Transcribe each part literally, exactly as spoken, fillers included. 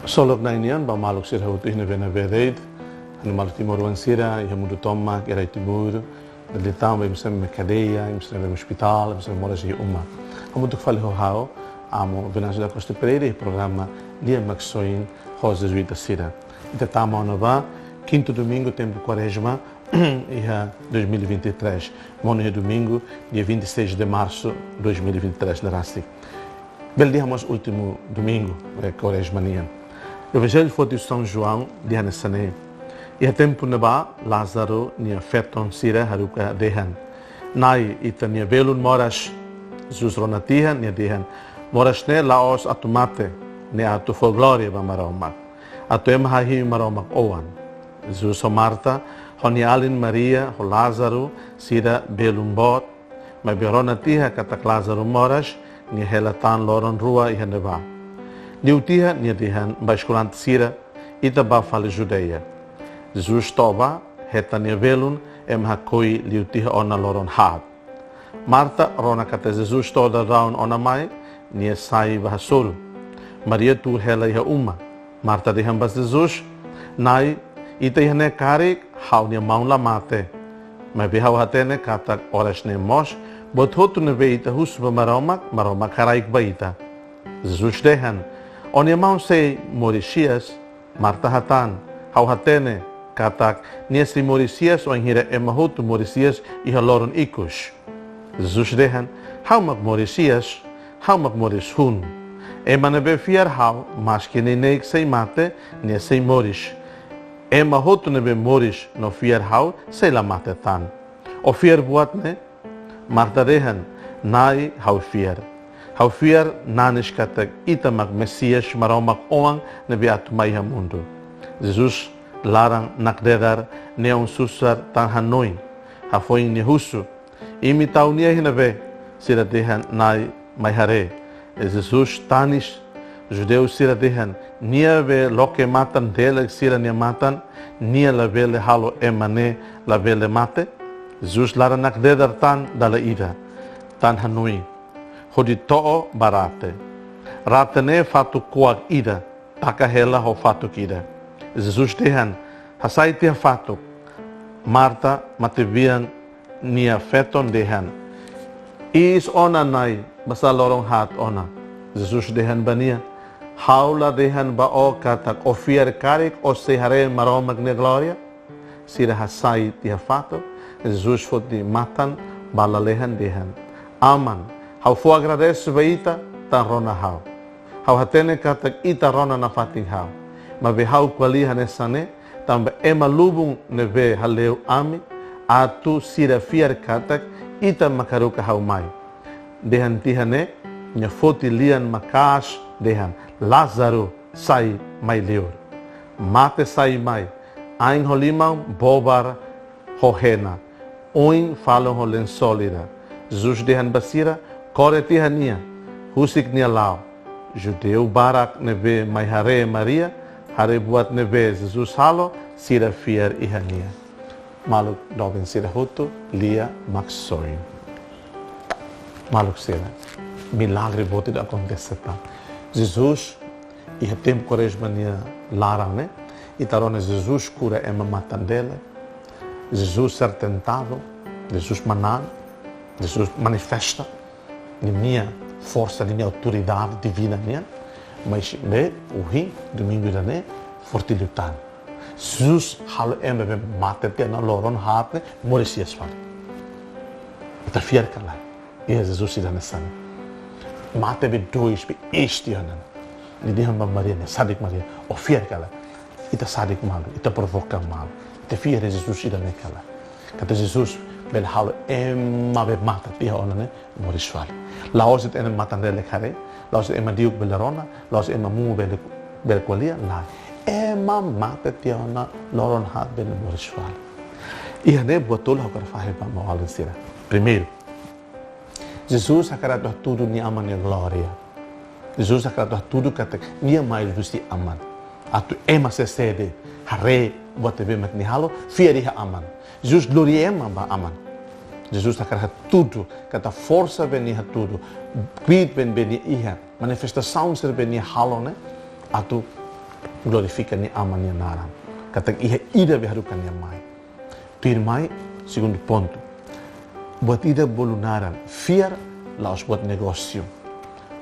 Ksolok Na'i nian ba maluk sira hotu iha ne'ebé-ne'ebé de'it, ha'u-nia maluk timoroan sira iha mundu tomak, iha rai Timor, dala ida tan ba imi sira iha kadeia, imi sira iha ospitál, imi sira moras iha uma. Hamutuk fali ho ha'u, Amo Venâncio da Costa Pereira, iha programa Lia Maksoin ho Jesuita sira. Ita tama ona ba kintu domingu tempu Kuarezma iha dois mil e vinte e três. Monu iha domingu, dia vinte e seis de março dois mil e vinte e três ne'e rasik. Bele dehan mós últimu domingu, eh, Kuarezma nian. Evanjellu foti São João dehan hanesan ne'e: Iha tempu ne'ebá, Lázaro nia feton sira haruka dehan: Na'i, ita-nia belun moras. Jesus rona tiha, nia dehan: Moras ne'e la'ós atu mate, ne'e atu fó glória ba Maromak, atu ema hahi'i Maromak Oan. Jesus ho Marta, ho nia alin Maria, ho Lázaro, sira belun boot, maibé rona tiha katak Lázaro moras, nia hela tan loron rua iha ne'ebá. Liu tiha nia dehan ba eskolante sira: Ita bá fali Judeia. Jesus to'o bá, hetan nia belun, ema hakoi liu tiha ona loron haat. Marta rona katak Jesus to'o daudaun ona mai, nia sai bá hasoru. Maria tuur hela iha uma. Marta dehan ba Jesus: Na'i, ita iha ne'e karik, ha'u-nia maun la mate. Maibé ha'u hatene katak oras ne'e mós, buat hotu ne'ebé ita husu ba Maromak, Maromak haraik ba ita. Jesus dehan: Ó-nia maun sei moris hi'as? Marta hatán: Ha'u hatene katak nia sei moris hi'as wainhira ema hotu moris hi'as iha loron ikus. Jesus dehan: Ha'u mak moris hi'as, ha'u mak moris hun. Ema ne'ebé fiar ha'u, maski neineik sei mate, nia sei moris. Ema hotu ne'ebé moris no fiar ha'u, sei la mate tan. Ó fiar buat ne'e? Marta dehan: Na'i, ha'u fiar. Ha'u fiar nanis katak ita mak Mesias, Maromak Oan ne'ebé atu mai iha mundu. Jesus laran nakdedar, neon susar tan hanoin. Hafoin nia husu: Imi tau nia iha ne'ebé? Sira dehan: Na'i, mai haree. I Jesus tanis. Judeu sira dehan: Nia be loke matan-delek sira-nia matan, nia labele halo ema ne'e labele mate? Jesus laran nakdedar tan dala ida, tan hanoin, hodi to'o ba rate. Rate ne'e fatuk kuak ida, taka hela ho fatuk ida. Jesus dehan: Hasai tiha fatuk. Marta, matebian nia feton, dehan: Iis ona, Na'i, basá loron haat ona. Jesus dehan ba nia: Ha'u la dehan ba ó katak ó fiar karik ó sei haree Maromak nia glória? Sira hasai tiha fatuk. Jesus foti matan ba lalehan, dehan: Aman, ha'u fó agradese ba Ita, tan rona ha'u. Ha'u hatene katak Ita rona nafatin ha'u. Maibé ha'u ko'alia hanesan ne'e tanba ema lubun ne'ebé hale'u ami, atu sira fiar katak Ita mak haruka ha'u mai. Dehan tiha ne'e, nia foti lian maka'as, dehan: Lázaro, sai mai li'ur. Mate sai mai, ain ho liman bobar ho hena, oin falun ho lensól ida. Jesus dehan ba sira: Kore tiha nia, husik nia la'o. Judeu barak ne'ebé mai haree Maria, haree buat ne'ebé Jesus halo, sira fiar iha nia. Maluk doben sira hotu, Lia Maksoin. Maluk sira, milagre boot ida akontese tan. Jesus, iha tempu Kuarezma nia laran ne'e, ita rona Jesus kura ema matan-delek, Jesus ser tentadu, Jesus manán, Jesus manifesta ninia forsa, ninia autoridade divina nian, maibé ohin, domingu ida-ne'e, forte liután. Jesus halo ema be mate tiha ona loron haat ne'e moris hi'as fali. Ita fiar ka lae? Iha Jesus ida hanesan ne'e. Mate be dois, be iis tiha ona. Nia dehan ba Maria ne'e, sadik Maria, ó fiar ka lae? Ita sadik malu, ita provoka malu. Ita fiar iha Jesus ida-ne'e ka lae? Katak Jesus bele halo ema be mate tiha ona ne'e moris fali. La'ós de'it ema matan-delek haree, la'ós de'it ema diuk bele rona, la'ós de'it ema mumu bele, bele ko'alia, lae. Ema mate tiha ona loron haat bele moris fali. Iha ne'e buat tolu ha'u hakarak fahe ba maun-alin sira. Primeiru, Jesus hakarak atu hatudu nia Aman nia glória. Jesus hakarak atu hatudu katak nia mai husi Aman. Atu ema sé-sé de'it haree buat ne'ebé mak nia halo, fiar iha Aman. Jesus lori ema ba Aman. Jesus hakarak hatudu katak forsa be nia hatudu, kbiit be, be nia iha, manifestasaun sira be nia halo ne'e, atu glorifika nia Aman nia naran. Katak iha ida be haruka nia mai. Tuirmai, segundu pontu. Buat ida bolu naran fiar, la'ós buat negósiu.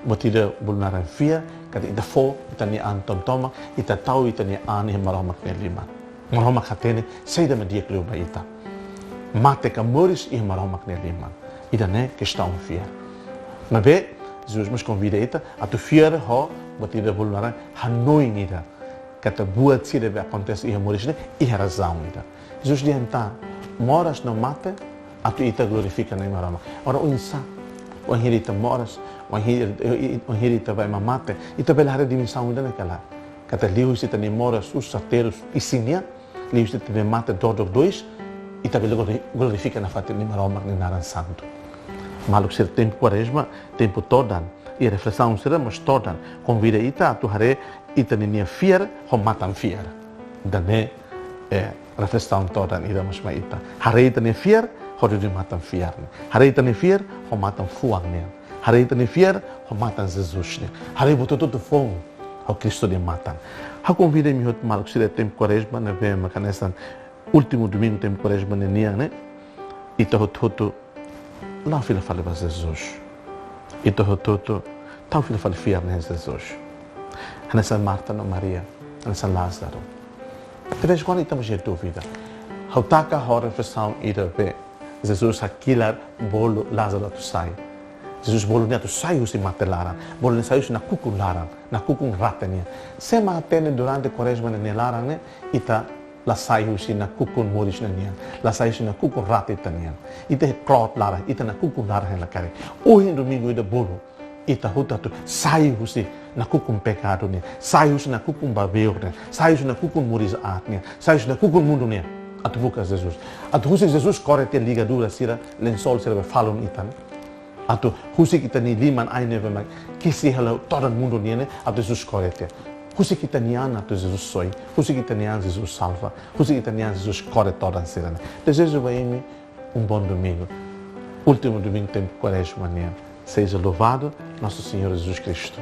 Buat ida bolu naran fiar, katak ita fó ita-nia an tomak-tomak, ita tau ita-nia an iha Maromak nia liman. Maromak hatene saida mak di'ak liu ba ita. Mate ka moris iha Maromak nia liman. Ida-ne'e kestaun fiar. Maibé, Jesus mós konvida ita atu fiar ho buat ida bolu naran hanoin ida. Katak buat sira be akontese iha moris ne'e iha razaun ida. Jesus dehan tan, moras no mate atu ita glorifika Na'i Maromak. Ora oinsá, wainhira ita moras, wainhira, wainhira ita bá ema mate, ita bele haree dimensaun ida-ne'e ka lae. Katak liuhusi ita-nia moras susar, terus, isin nian, liuhusi ita-nia mate dodok dois, ita bele glori-, glorifika nafatin Na'i Maromak nia naran santu. Maluk sira, tempu Kuarezma, tempu todan, i reflesaun sira mós todan, konvida ita atu haree ita-nia fiar ho matan fiar. Ida-ne'e, eh, reflesaun todan ida mós mai ita. Haree ita-nia fiar ho ita-nia matan fiar ne'e. Haree ita-nia fiar ho matan fuan nian. Haree ita-nia fiar ho matan Jesus nian. Haree buat hotu-hotu foun ho Kristu nia matan. Ha'u konvida imi hotu maluk sira, tempu Kuarezma ne'ebé mak hanesan últimu domingu tempu Kuarezma ne'e nian ne'e, ita hotu-hotu la'o fila fali ba Jesus. Ita hotu-hotu tau fila fali fiar ne'e Jesus. Hanesan Marta no Maria, hanesan Lázaro. De vez em quando ita mós iha dúvida. Ha'u taka ho reflesaun ida be Jesus hakilar bolu Lázaro atu sai. Jesus bolu nia atu sai husi mate laran. Bolu nia sai husi nakukun laran, nakukun rate nian. Sé mak hatene durante Kuarezma ne'e nia laran ne'e, ita la sai husi nakukun moris ne'e nian, la sai husi nakukun rate ita nian. Ita iha kloot laran, ita nakukun laran hela karik. Ohin domingu ida bolu ita hotu atu sai husi nakukun pekadu nian, sai husi nakukun babeok nian, sai husi nakukun moris aat nian, sai husi nakukun mundu nian. Atu buka Jesus. Atu husik Jesus kore tiha ligadura sira, lensol sira be falun ita ne'e. Atu husik ita-nia liman, ain ne'ebé mak kesi hela todan mundu nian ne'e, atu Jesus kore tiha. Husik ita-nia an atu Jesus soi. Husik ita-nia an Jesus salva. Husik ita-nia an Jesus kore todan sira-ne'e. Dezeju ba imi um bom domingo. Último domingo tempu Kuarezma nian. Seja louvado nosso Senhor Jesus Cristo.